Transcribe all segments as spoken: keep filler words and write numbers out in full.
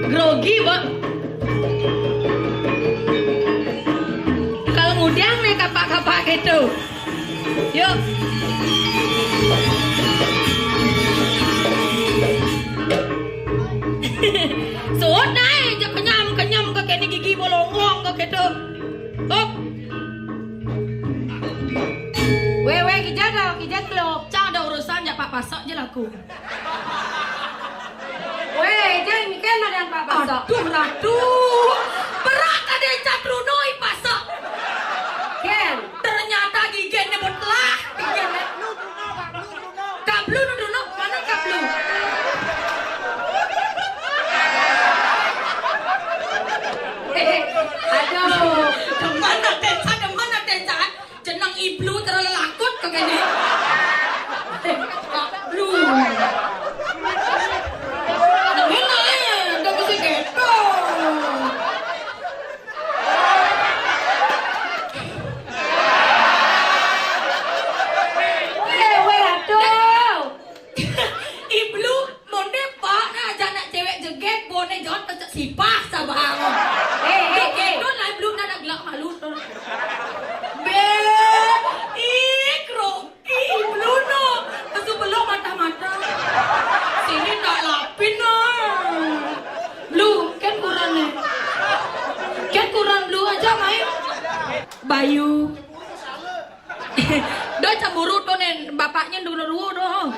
Grogi, Mbok. Kalau ngudang nih kapak-kapak gitu. Yuk. Suud nae, aja kenyam-kenyam ke kene gigi bolongong ke gitu. Hop. Weh, weh, kijat dah, kijat lo. Cang ada urusan, jak Pak Pasok je laku. Weh, jeng, ken ada Pak Pasok. Aduh, Ratu. Berat ada cat runoi Pasok. Ken. Ternyata giginya betelah. Giginya. Kak Blu, nu dulu, mana Kak Blu? Aduh. Demen atensa, demen atensa. Jeneng Iblu terlalu lakut ke kene. Kak Blu. Demen ae, udah mesti gitu. Weh, weh, aduh. Iblu, monde pak, nah, aja nak cewek jeget, bone jawat pecek sipah, sabang. Eh, eh, eh. Gitu lah, Iblu, nak, nak gelak malu. Be, ih, kro. Ih, Blu no. Lesu belok mata-mata. Sini tak lapin, nah. Blu, ken kurang nih. Ken kurang Blu aja main. Bayu. Do cemburu tuh nih, bapaknya dulu dulu do.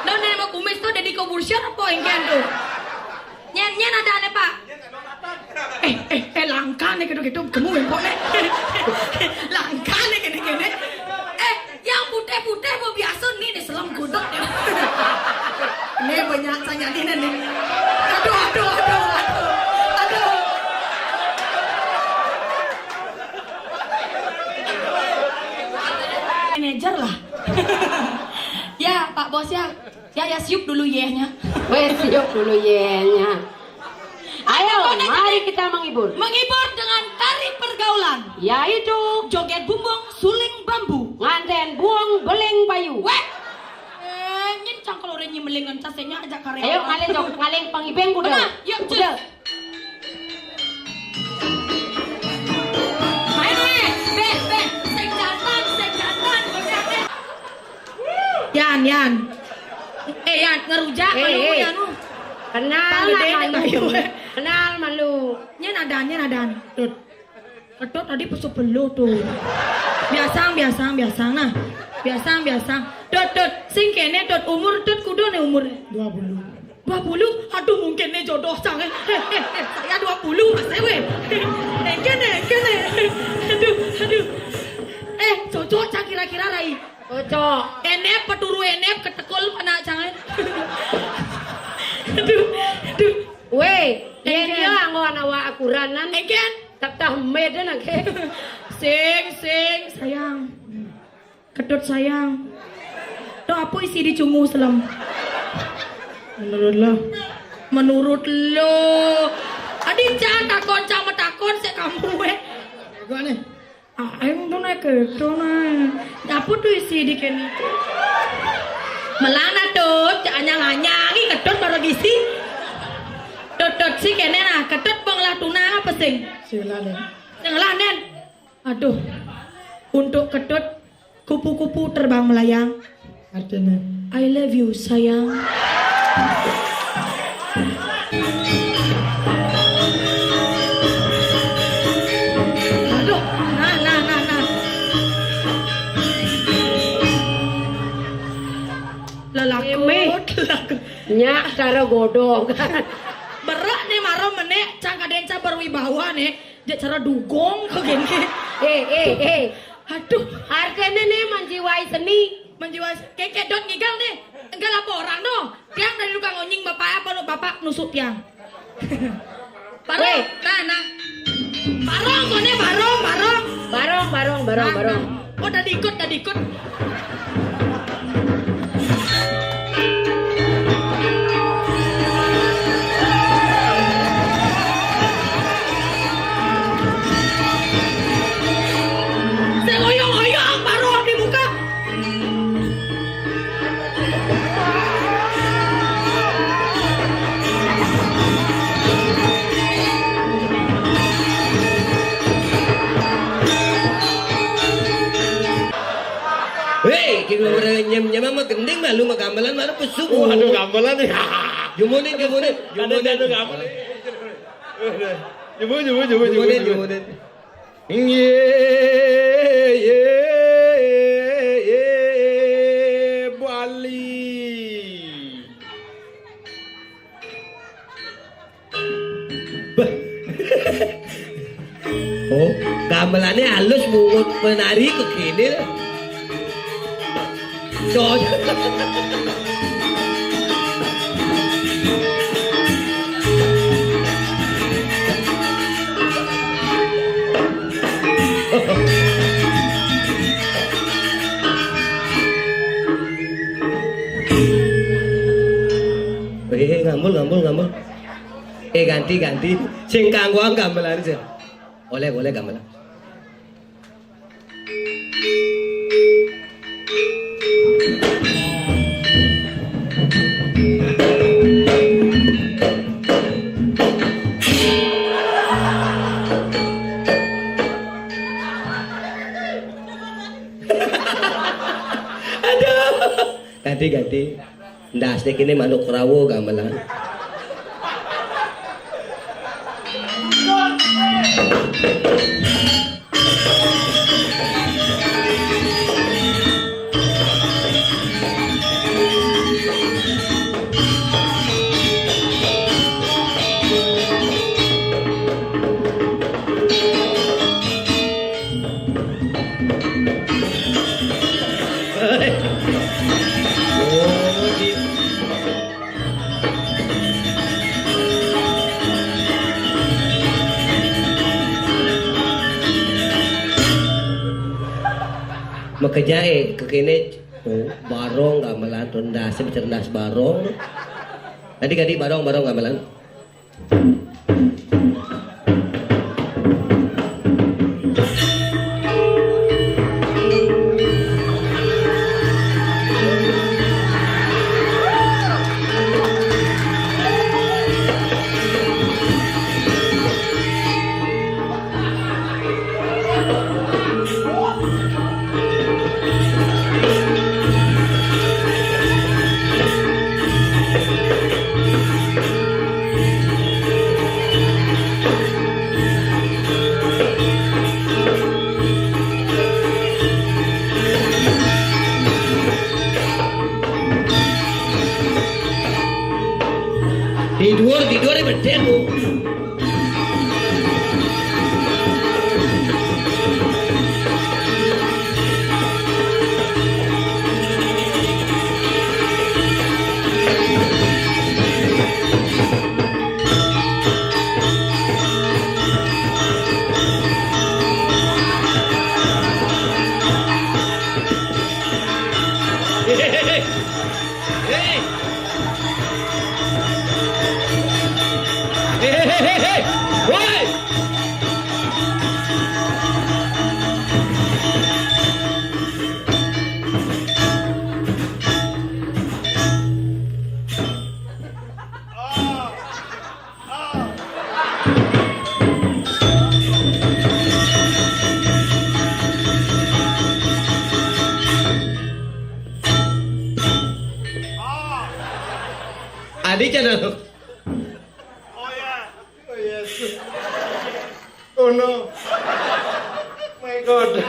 Do nih mau kumis tuh jadi kobur siapa engken tuh. Nyen, nyen ada nih, Pak. Eh, eh, eh, langkah nih gitu-gitu, kamu bengkok nih. Langkah nih gini-gini. Eh, yang putih-putih mau biasa nih, nih selam gudeg nih. Ini banyak saya nih, nih. Aduh, aduh, aduh, aduh. Aduh. Manajer lah. Ya, Pak Bos ya. Ya, ya, siup dulu yehnya. Weh, siup dulu yehnya. Ayo, mari kita menghibur. Menghibur dengan tari pergaulan. Yaitu joget bumbung, suling bambu. Nganten buong beleng bayu. Weh. Eh, nyen cangkel orang nyemeling ngencas, nya ajak karyawan. Ayo, kalian joget, kalian pangibeng kuda. Mana? Yuk, cus. Kuda. Main, weh. Be, be. Sing jantan, sing jantan. Yan, Yan. Eh, Yan, ngerujak. Eh, malu, eh. Yan, uh. Kenal, Pang gede malu. Nih, Bayu. Kenal, malu. Nyen adan, nyen adan. Tut. Ketut tadi pesu pelu tuh. Biasang, biasang, biasang. Nah, biasang, biasang. Tut, Tut. Sing kene, Tut. Umur, Tut, kudu nih umur. Dua puluh. Dua puluh? Aduh, mungkin nih jodoh, Cang, eh. Eh, eh, eh, saya dua puluh, Mas, eh, weh. Eh, kene, kene. Aduh, aduh. Eh, cocok, Cang, kira-kira, Rai. Cocok. Enep, peturu enep, ketekul, anak, Cang, eh. Aduh, aduh. Weh, yen dia anggo ana wa akuranan. Engken. Tak tah meden ake. Sing, sing, sayang. Kedot sayang. Tuh apa isi di cungu selem? Menurut lo? Menurut lo. Adi cang takon, cang metakon sik kamu, eh. Gua nih. Ah, aing tuh naik kedot, nah. Apa tuh isi di kene? Melana tuh, cak anyang-anyang, ih, kedot baru diisi. Tut, tut, si kene nah, kedot bang lah tunang apa sing? Sing lah, Nen. Sing lah, Nen. Aduh. Untuk kedot, kupu-kupu terbang melayang. Artinya? I love you, sayang. Aduh, nah, nah, nah, nah. Lelakut, Eme. Lelakut. Nyak cara godong. Berak nih maro menek, cang kaden cang berwibawa nih. Dia cara dugong kok gini. Eh, eh, eh. Aduh. Artinya nih menjiwai seni. Menjiwai se-, keke dot ngigal nih. Enggak laporan no. Tiang dari tukang onying bapak apa no bapak nusuk tiang. Barong. Weh. Nah, nah. Barong, kone barong, barong. Barong, barong, barong, nah, barong. Nah. Oh, tadi ikut, tadi ikut. Sing oyong-oyong, barong di muka. Nyem-nyem mah gending, malu mah gamelan, mana pesu. Oh, aduh, gamelan nih. Jumunin, jumunin, jumunin. Gamelan. Jumbo, jumbo, jumbo, jumbo, jumunin, jumbo. Jumunin. Ye, ye, ye, Bali. Bah. Oh, gamelannya halus, mungut, menari ke kene. Cocok. Eh, ngambul, ngambul, ngambul. Eh, ganti, ganti. Sing kanggo gamelan sih. Oleh, oleh gamelan. Aduh. Ganti, ganti. Ndas dek ini manuk rawo gamelan. Oh, di- Makejae kekene, oh, barong gamelan, rendas, rendas barong. Tadi, tadi barong, barong gamelan. Tidur, tidur di bedén, Bu. Hei, hei, hei, hei. Hei. Hei, hei, hei, hei, hei. Woi. Adi channel. Oh ya. Oh yes. Oh no. My God.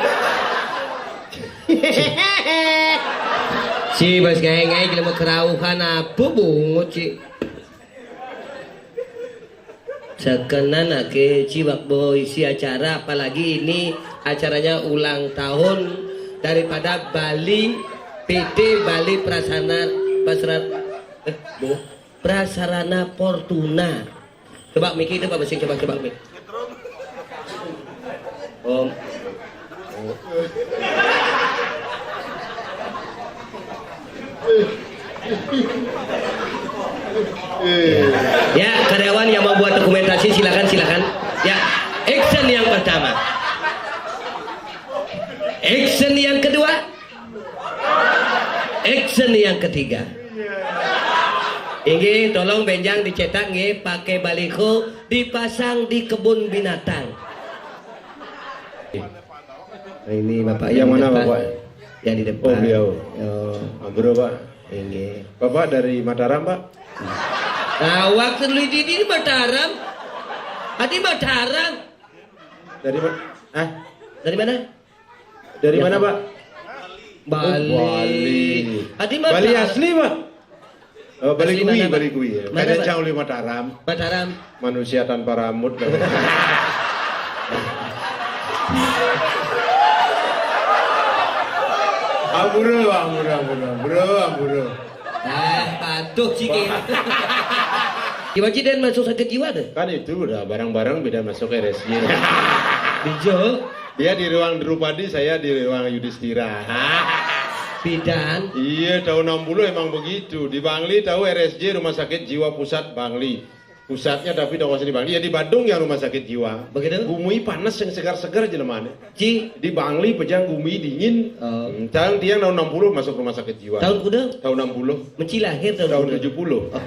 Ci, bos, ngai-ngai jelema kerauhan apa bungut, Ci? Sekenan ake, Ci, bak berisi acara, apalagi ini acaranya ulang tahun daripada Bali, P T Bali Prasana, Prasar-, eh, Bu, Prasarana Fortuna. Coba miki itu, Pak Besing, coba, coba mik. Om. Ya, karyawan yang mau buat dokumentasi, silakan, silakan. Ya, action yang pertama. Action yang kedua. Action yang ketiga. Inggih, tolong benjang dicetak nggih, pakai baliho, dipasang di kebun binatang. Ini Bapak yang mana, Bapak? Yang di depan. Oh, beliau. Oh. Ampura, Pak. Inggih. Bapak dari Mataram, Pak? Nah, waktu dulu di, di Mataram. Tadi Mataram. Dari ma-, ah? Dari mana? Dari mana, Pak? Bali. Oh, Bali. Tadi Bali Mataram. Asli, Pak? Oh, Bali Kui, Bali Kui, ya. Mana, Pak? Kadang cang oleh Mataram. Mataram. Manusia tanpa rambut. Ampura, ampura, ampura, ampura, ampura. Ah, patuh, Ciki. Gimana, Ci, dan masuk sakit jiwa tuh? Kan itu udah barang-barang beda masuk R S J. Bijo. Dia di ruang Drupadi, saya di ruang Yudhistira. Bidan. Iya, tahun enam puluh emang begitu. Di Bangli tahu R S J, Rumah Sakit Jiwa Pusat Bangli. Pusatnya tapi tahu sini Bangli. Ya di Badung yang rumah sakit jiwa. Begitu? Gumi panas yang segar-segar jelemane. Ci. Di Bangli pejang gumi dingin. Oh. Hmm, tiang tahun enam puluh masuk rumah sakit jiwa. Tahun kuda? Tahun enam puluh. Menci lahir tahun kuda? Tahun tujuh puluh. Oh.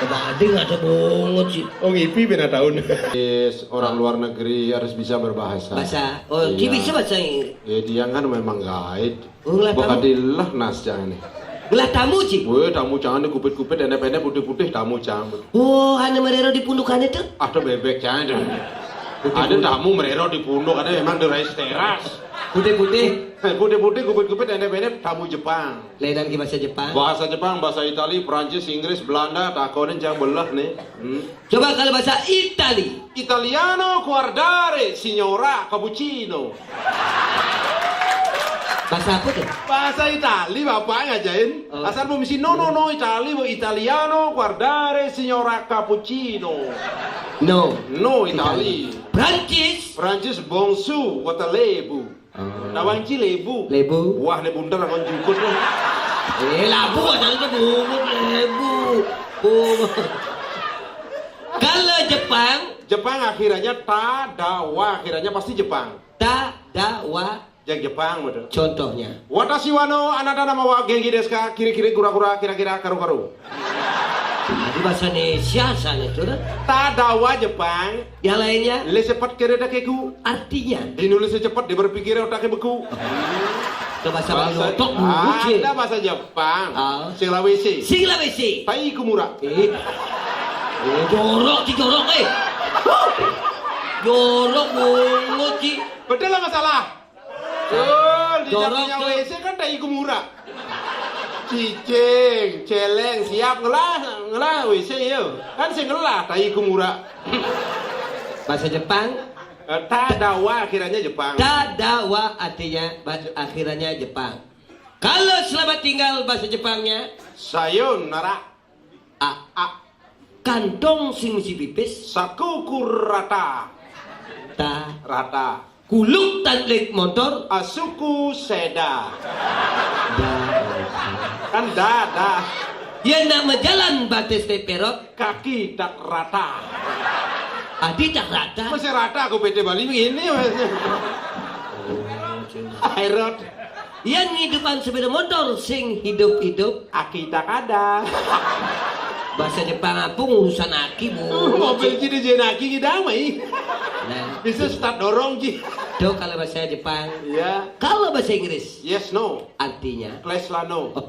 Tebading ada bungut, Ci. Oh, ngipi bina tahun. Yes, orang luar negeri harus bisa berbahasa. Bahasa. Oh, Ci. Iya. Bisa bahasa Inggris. Ya, dia kan memang guide. Oh, ngelah tamu. Bakadilah nas jangan nih. Ngelah tamu, Ci. Weh, tamu jangan nih, kupit-kupit, pendek-pendek, putih-putih, tamu jangan. Oh, ane merero di pundukannya tuh? Ada bebek jangan tuh. Ada tamu merero di punduk, ada emang di rice teras. Putih-putih. Eh, putih-putih, kupit-kupit, pendek-pendek, tamu Jepang. Lenan ke bahasa Jepang. Bahasa Jepang, bahasa Itali, Prancis, Inggris, Belanda, takonin jangan belah nih. Hmm. Coba kalau bahasa Itali. Italiano guardare, signora, cappuccino. Bahasa apa tuh? Bahasa Itali, Bapak ngajain. Oh. Asal mau misi no, no, no, Itali, mau Italiano guardare, signora, cappuccino. No. No, Itali. Itali. Prancis. Prancis, bonsu, wata lebu. Oh. Nawang ci lebu. Lebu. Wah, ne buntar akan jukut ne. Eh, labu ada itu bungut lebu. Oh. Kalau Jepang. Jepang akhirnya ta, da, wa, akhirnya pasti Jepang. Ta, da, wa. Yang Jepang, betul. Contohnya. Watashi wa no anata nama wa genki desu ka, kiri-kiri, kura-kura, kira-kira, karu-karu. Jadi bahasa Indonesia sana itu, kan? Ta, da, wa Jepang. Yang lainnya? Le sepat kere dakeku. Artinya? Dinulis cepat, dia berpikir otaknya beku. Itu bahasa Bali lotok, bungut, Ci. Ada bahasa Jepang. Ah. Sing la wese. Sing la wese. Tai iku mura. Eh. Eh, jorok, Ci, jorok, eh. Jorok, bungut, Ci. Betul lah masalah. Betul, di jorok tuh. W C kan tai iku mura. Cicing, celeng, siap ngelah, ngelah W C yo. Kan sing ngelah tai iku mura. Bahasa Jepang? Eh, ta, da, wa akhirnya Jepang. Ta, da, wa artinya ba-, akhirnya Jepang. Kalau selamat tinggal bahasa Jepangnya? Sayonara. A, a. Kantong sing misi pipis. Sakuku rata. Ta. Rata. Kuluk tanlik motor. Asuku seda. Da. Kan da, da. Dia nak menjalan batis teperot. Kaki tak rata. Adi tak rata. Masih rata aku P T Bali begini, Mas. Airot. Yang ngidupan sepeda motor sing hidup-hidup. Aki tak ada. Bahasa Jepang apa urusan aki, Bu? Mobil gini je aki kita mai. Nah. Bisa start dorong ji. Tuh kalau bahasa Jepang. Iya. Kalau bahasa Inggris? Yes, no. Artinya? Class lah no. Oh.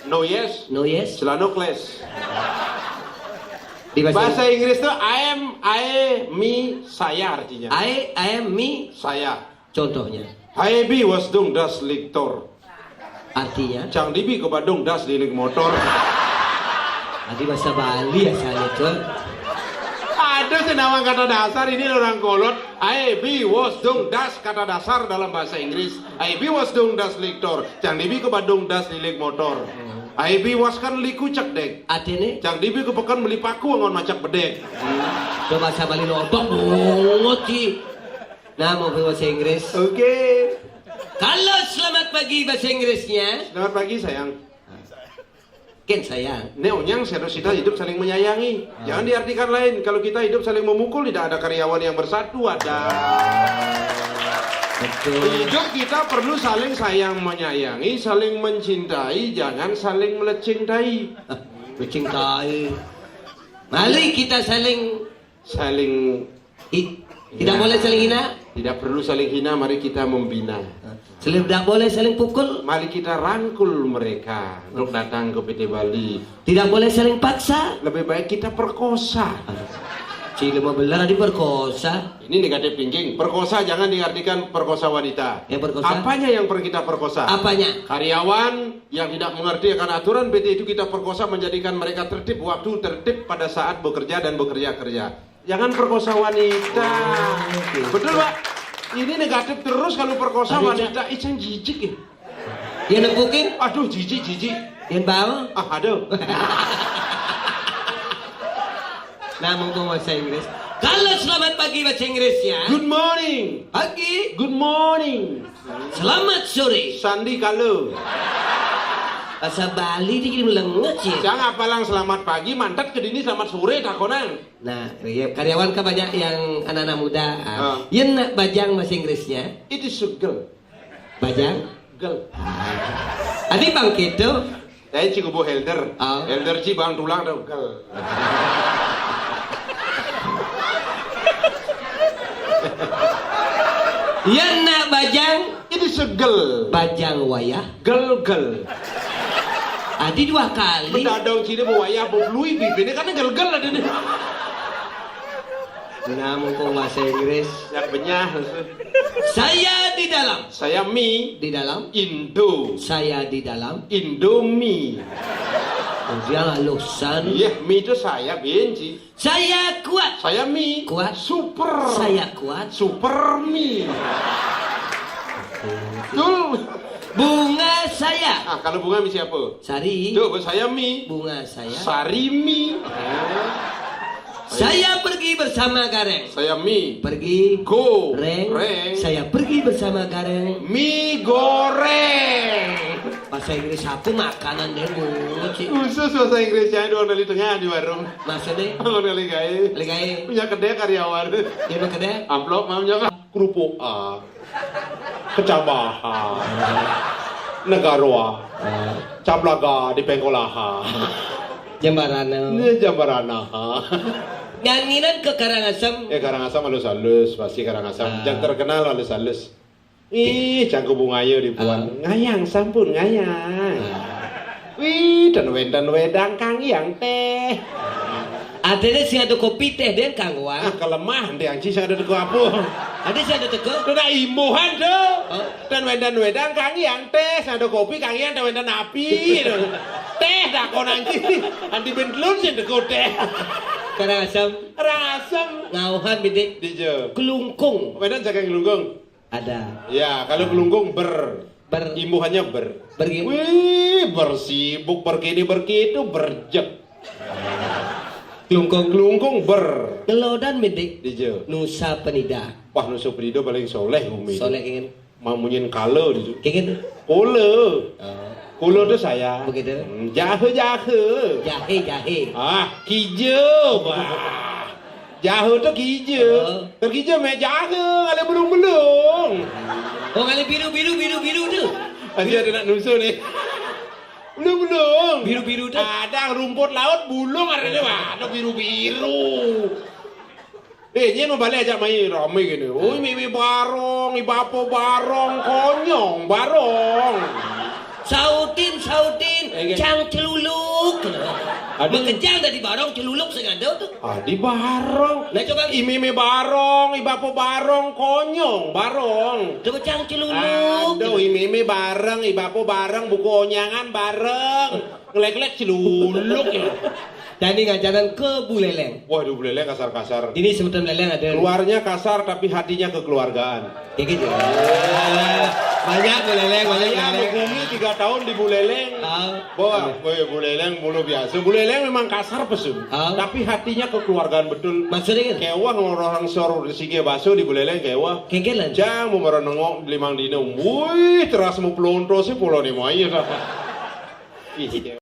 No yes. No yes. Celano class. Di bahasa Bahasa Inggris tuh I am, I, me, saya artinya. I, I am me. Saya. Contohnya. Haebi was dung das liktor. Artinya? Cang dibi ke Badung das lilik motor. Tadi bahasa Bali asalnya, Cun. Ada senawang kata dasar ini orang kolot. Haebi was dung das kata dasar dalam bahasa Inggris. Haebi was dung das liktor. Cang dibi ke Badung das lilik motor. Haebi was kan liku cek dek. Artinya? Cang dibi ke pekan beli paku ngon macak bedek. Coba bahasa Bali lotok bungut, Ci. Nah, mau bahasa Inggris. Oke. Kalau selamat pagi bahasa Inggrisnya? Selamat pagi, sayang. Ken, sayang. Neonyang harus kita hidup saling menyayangi. Ah. Jangan diartikan lain. Kalau kita hidup saling memukul, tidak ada karyawan yang bersatu, ada. Betul. Hidup kita perlu saling sayang menyayangi, saling mencintai, jangan saling melecing tai. Melecing tai. Mari kita saling Saling I-, tidak hina. Boleh saling hina. Tidak perlu saling hina, mari kita membina. Saling, tidak boleh saling pukul. Mari kita rangkul mereka untuk datang ke P T Bali. Tidak boleh saling paksa. Lebih baik kita perkosa. Cile mau belar diperkosa. Ini negatif thinking. Perkosa jangan diartikan perkosa wanita. Ya, perkosa. Apanya yang per-, kita perkosa? Apanya? Karyawan yang tidak mengerti akan aturan P T itu kita perkosa, menjadikan mereka tertib waktu, tertib pada saat bekerja dan bekerja kerja. Jangan perkosa wanita. Oh, gitu. Betul, Pak. Ini negatif terus kalau perkosa wanita. Ih, yang jijik ya. Yang nepukin? Aduh, jijik, jijik. Yang bau? Ah, aduh. Nah, mumpung bahasa Inggris. Kalau selamat pagi bahasa Inggrisnya? Good morning. Pagi. Good morning. Selamat sore. Sandi kalau. Bahasa Bali ini jadi melenget sih. Jangan apalang selamat pagi, mantat ke dini selamat sore, takonan. Nah, iya, karyawan kan banyak yang anak-anak muda. Ah. Ah. Yen nak bajang bahasa Inggrisnya? It is a girl. Bajang? Girl. Ah. Adi bang gitu. Saya cikubu helder. Ah. Helder ci bang tulang tuh girl. Yen nak bajang? It is a girl. Bajang wayah. Girl, girl. Adi dua kali. Benda dong sini bawa wayah, bawa blui, bibirnya kan girl, girl ada nih. Nah, mumpung bahasa Inggris. Yang benyah. Saya di dalam. Saya mi. Di dalam. Indo. Saya di dalam. Indomie. Oh, dia lalusan. Iya, mi itu saya benci. Saya kuat. Saya mi. Kuat. Super. Saya kuat. Super mi. Betul. Bunga saya. Ah, kalau bunga mi siapa? Sari. Tuh, saya mi. Bunga saya. Sari mi. Saya pergi bersama Gareng. Saya mi. Pergi. Go. Reng. Reng. Saya pergi bersama Gareng. Mi goreng. Bahasa Inggris aku makanan deh, Bu. Khusus bahasa Inggrisnya dua kali tengah di warung. Maksudnya? Dua kali gawe. Kali gawe. Punya kedai karyawan. Dia punya kedai? Amplop, mam, jawab. Kerupuk A. Kecambahan. Negara. Caplaga di Pengkolaha. Jambarana. Ini Jambarana. Nyanyinan ke Karangasem. Eh, Karangasem halus-halus, pasti Karangasem. Ah. Yang terkenal halus-halus. Ih, cangku bungaya dibuat. Ah. Ngayang, sampun ngayang. Ah. Wih, dan wénten wédang kang yang teh. Adene sing ada kopi teh den kang wah. Ah, kelemah, nanti anci sing ada teko apa? Ada sing ada teko? Itu nak imbuhan tuh. Oh. Dan wénten wédang kang yang teh, sing ada kopi kang yang teh wénten api. Tuh. Teh dakon anci. Anti ben telun sing teko teh. Karangasem. Karangasem. Ngauhan bidik. Di jo. Kelungkung. Wénten saking Kelungkung. Ada. Ya, kalau Kelungkung ber. Ber. Imbuhannya ber. Ber gini. Wih, bersibuk, berkini, berkitu, berjek. Kelungkung. Kelungkung ber. Ngelodan bidik. Di jo. Nusa Penida. Wah, Nusa Penida paling soleh, Umi. Soleh, ingin. Mamunyin kala di jo. Ingin. Kala. Oh. Kala tuh saya. Begitu. Hmm, jahe, jahe. Jahe, jahe. Ah, kija, wah. Jahe tuh kija. Oh. Terkija meh jahe, ada belung-belung. Oh, ngalih biru, biru, biru, biru tuh. Tadi ada nak nusu nih. Belum, belum. Biru-biru tuh. Ada rumput laut bulung, artinya wah, ada biru-biru. Eh, nyén mau balik ajak main rame gini. Oh, mimi barong, ibapo barong, konyong barong. Sautin, sautin, eh, cang celuluk. Aduh. Makejang dari barong celuluk sing ada tuh. Ah, di barong. Nah, coba. Imimi barong, ibapo barong, konyong barong. Coba cang celuluk. Aduh, imimi bareng, ibapo bareng, buku onyangan bareng. Ngelek-lek celuluk ya. Dan ini ngajaran ke Buleleng. Waduh, Buleleng kasar-kasar. Ini sebutan Buleleng ada. Keluarnya kasar tapi hatinya kekeluargaan. Ya gitu. Banyak Buleleng, banyak. Saya Buleleng. Menghuni tiga tahun di Buleleng. Ah. Wah, woi, Buleleng mulu biasa. Buleleng memang kasar pesun. Ah. Tapi hatinya kekeluargaan betul. Maksudnya gitu? Kewah orang sor di sini baso di Buleleng kewah. Kegelan. Jang mau baru nengok limang dino. Wih, teras mau pelontos sih pulau ni mau aja. Ih,